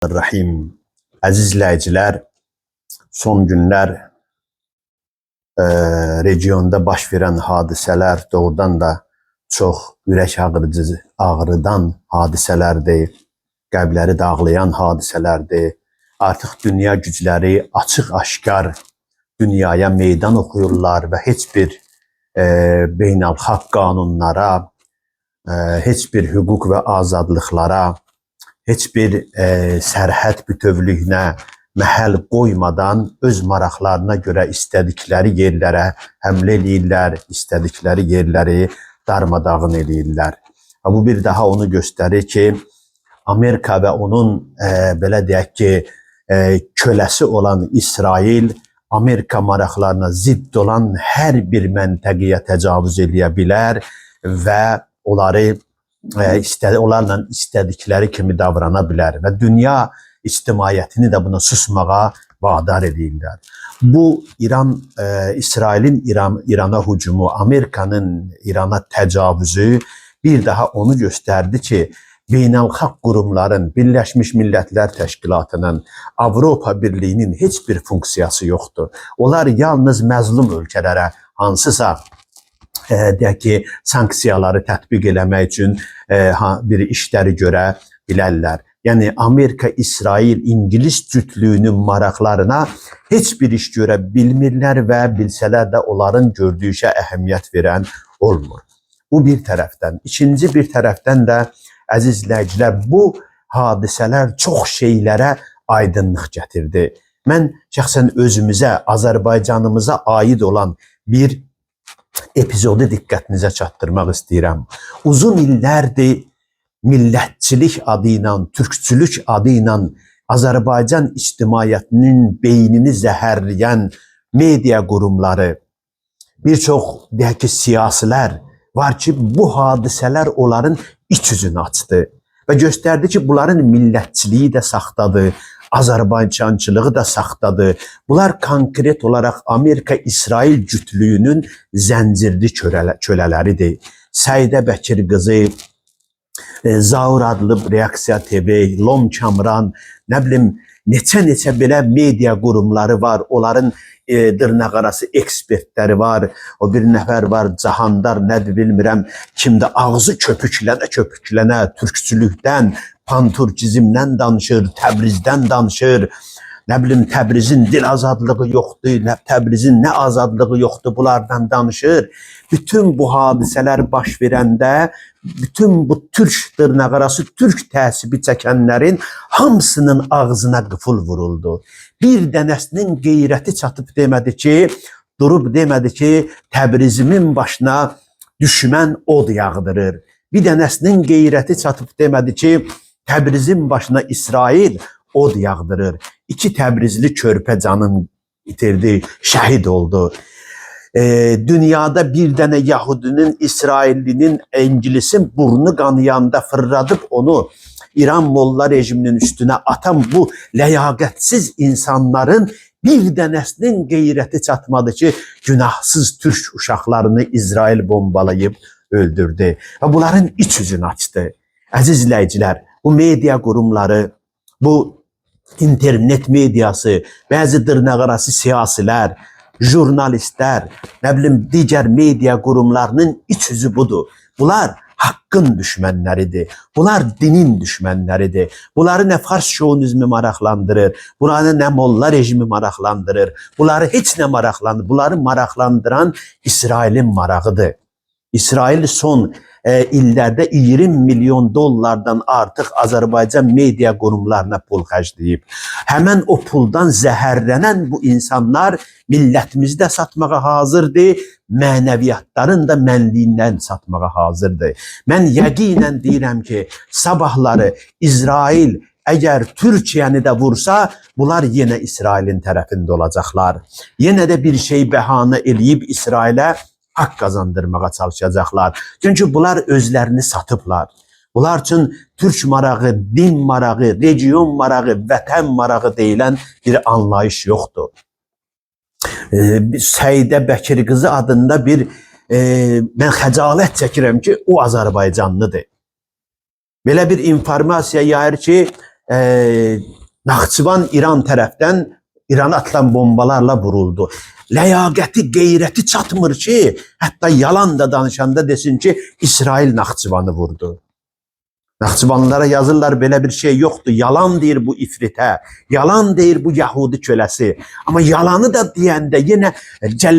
Rahim. Əziz izləyicilər, son günlər regionda baş verən hadisələr doğrudan da çox ürək ağrıcı, ağrıdan hadisələrdir. Qəlbləri dağlayan hadisələrdir. Artıq dünya gücləri açıq-aşkar dünyaya meydan oxuyurlar və heç bir beynəlxalq qanunlara, heç bir hüquq və azadlıqlara, heç bir sərhəd bütövlüyünə məhəl qoymadan öz maraqlarına görə istədikləri yerlərə həmlə eləyirlər, istədikləri yerləri darmadağın eləyirlər. Və bu bir daha onu göstərir ki, Amerika və onun belə deyək ki, köləsi olan İsrail Amerika maraqlarına zidd olan hər bir məntəqəyə təcavüz eləyə bilər və onları onlarla istədikləri kimi davrana bilər və dünya ictimaiyyətini də buna susmağa vadar edirlər. Bu İran, İsrailin İrana hücumu, Amerikanın İrana təcavüzü bir daha onu göstərdi ki, beynəlxalq qurumların, Birləşmiş Millətlər Təşkilatının, Avropa Birliyinin heç bir funksiyası yoxdur. Onlar yalnız məzlum ölkələrə hansısa deyək ki, sanksiyaları tətbiq eləmək üçün bir işləri görə bilərlər. Yəni Amerika, İsrail, İngilis cütlüyünün maraqlarına heç bir iş görə bilmirlər və bilsələr də onların gördüyü işə əhəmiyyət verən olmur. Bu bir tərəfdən. İkinci bir tərəfdən də əziz izləyicilər, bu hadisələr çox şeylərə aydınlıq gətirdi. Mən şəxsən özümüzə, Azərbaycanımıza aid olan bir epizodu diqqətinizə çatdırmaq istəyirəm. Uzun illərdir millətçilik adı ilə, türkçülük adı ilə Azərbaycan ictimaiyyətinin beynini zəhərləyən media qurumları, bir çox deyək ki, siyasilər var ki, bu hadisələr onların iç üzünü açdı və göstərdi ki, bunların millətçiliyi də saxtadır, Azərbaycançılığı da saxtadır. Bunlar konkret olaraq Amerika-İsrail cütlüyünün zəncirli kölələridir. Səidə Bəkir qızı, Zaur adlı Reaksiya TV, Lom Kamran, nə bilim neçə-neçə belə media qurumları var. Onların dırnaqarası ekspertləri var. O bir nəfər var, Cahandar, nədir bilmirəm, kimdə ağzı köpüklənə köpüklənə türkçülükdən, panturkizmdən danışır, Təbrizdən danışır. Nə bilim Təbrizin dil azadlığı yoxdur, nə Təbrizin nə azadlığı yoxdur, bunlardan danışır. Bütün bu hadisələr baş verəndə bütün bu türk dırnaqarası türk təsibi çəkənlərin hamısının ağzına qıfıl vuruldu. Bir dənəsinin qeyrəti çatıb demədi ki, durub demədi ki, Təbrizimin başına düşmən od yağdırır. Bir dənəsinin qeyrəti çatıb demədi ki, Təbrizin başına İsrail od yağdırır. İki Təbrizli körpə canın itirdi, şəhid oldu. Dünyada bir dənə Yahudinin, İsraillinin, İngilisin burnu qanayanda fırladıb onu İran molla rejiminin üstünə atan bu ləyaqətsiz insanların bir dənəsinin qeyrəti çatmadı ki, günahsız türk uşaqlarını İsrail bombalayıb öldürdü. Və bunların iç üzünü açdı. Əziz izləyicilər, bu media qurumları, bu internet mediası, bəzi dırnaqarası siyasilər, jurnalistlər, nə bilim digər media qurumlarının iç üzü budur. Bunlar haqqın düşmənləridir. Bunlar dinin düşmənləridir. Bunları nə fars şovinizmi maraqlandırır, bunları nə molla rejimi maraqlandırır. Bunları heç nə maraqlandırır. Bunları maraqlandıran İsrailin marağıdır. İsrail son illərdə 20 milyon dollardan artıq Azərbaycan media qurumlarına pul xərcləyib. Həmən o puldan zəhərlənən bu insanlar millətimizi də satmağa hazırdır, mənəviyyatların da mənliyindən satmağa hazırdır. Mən yəqinən deyirəm ki, sabahları İsrail əgər Türkiyəni də vursa, bunlar yenə İsrailin tərəfində olacaqlar. Yenə də bir şey bəhanə eləyib İsrailə haqq qazandırmağa çalışacaqlar. Çünki bunlar özlərini satıblar. Bunlar üçün türk marağı, din marağı, region marağı, vətən marağı deyilən bir anlayış yoxdur. Səidə Bəkir qızı adında bir mən xəcalət çəkirəm ki, o Azərbaycanlıdır. Belə bir informasiya yayır ki, Naxçıvan İran tərəfdən İrana atılan bombalarla vuruldu. Ləyaqəti, qeyrəti çatmır ki, hətta yalan da danışanda desin ki, İsrail Naxçıvanı vurdu. Naxçıvanlılara yazırlar belə bir şey yoxdur. Yalan deyir bu ifritə, yalan deyir bu Yahudi köləsi. Amma yalanı da deyəndə yenə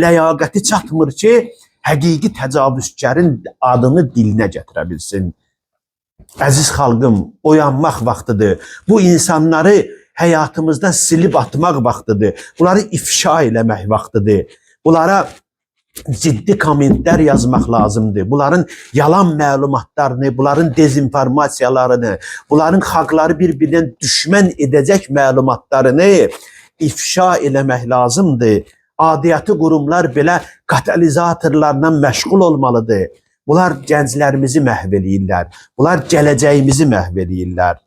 ləyaqəti çatmır ki, həqiqi təcavüzkarın adını dilinə gətirə bilsin. Əziz xalqım, oyanmaq vaxtıdır. Bu insanları həyatımızdan silib atmaq vaxtıdır. Bunları ifşa eləmək vaxtıdır. Bunlara ciddi kommentlər yazmaq lazımdır. Bunların yalan məlumatlarını, bunların dezinformasiyalarını, bunların xalqları bir-birindən düşmən edəcək məlumatlarını ifşa eləmək lazımdır. Adiyyatı qurumlar belə katalizatorlarla məşğul olmalıdır. Bunlar gənclərimizi məhv eləyirlər. Bunlar gələcəyimizi məhv eləyirlər.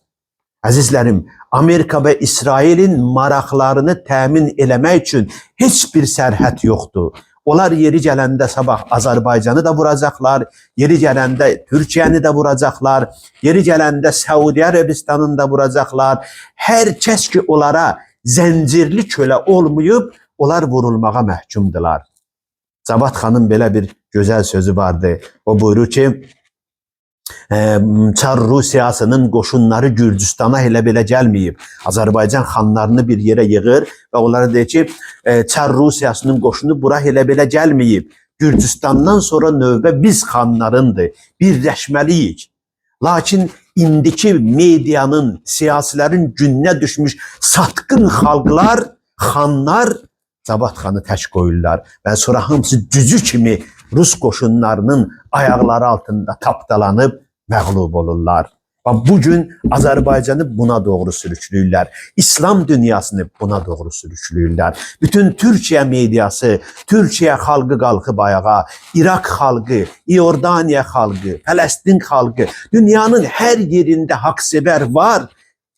Əzizlərim, Amerika və İsrailin maraqlarını təmin eləmək üçün heç bir sərhəd yoxdur. Onlar yeri gələndə sabah Azərbaycanı da vuracaqlar, yeri gələndə Türkiyəni də vuracaqlar, yeri gələndə Səudiyyə Ərəbistanını da vuracaqlar. Hər kəs ki onlara zəncirli kölə olmayıb, onlar vurulmağa məhkumdular. Cavad xanın belə bir gözəl sözü vardı. O buyurur ki, Çar Rusiyasının qoşunları Gürcüstana elə belə gəlməyib. Azərbaycan xanlarını bir yerə yığır və onlara deyir ki, Çar Rusiyasının qoşunu bura elə belə gəlməyib. Gürcüstandan sonra növbə biz xanlarındır. Birləşməliyik. Lakin indiki medianın, siyasilərin gününə düşmüş satqın xalqlar, xanlar Cavad xanı tək qoyurlar və sonra hamısı cücü kimi Rus qoşunlarının ayaqları altında tapdalanıb məğlub olurlar. Və bugün Azərbaycanı buna doğru sürükləyirlər. İslam dünyasını buna doğru sürükləyirlər. Bütün Türkiyə mediası, Türkiyə xalqı qalxıb ayağa, İraq xalqı, İordaniya xalqı, Fələstin xalqı, dünyanın hər yerində haqsevər var.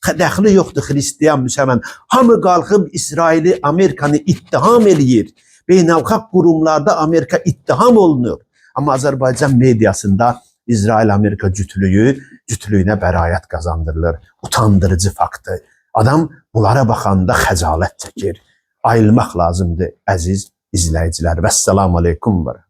Dəxli yoxdur xristian, müsəlman. Hamı qalxıb İsraili, Amerikanı ittiham eləyir. Beynəlxalq qurumlarda Amerika ittiham olunur. Amma Azərbaycan mediasında İsrail-Amerika cütlüyünə bəraət qazandırılır. Utandırıcı faktı. Adam bunlara baxanda xəcalət çəkir. Ayılmaq lazımdır əziz izləyicilər. Vəssalamu aleykum və.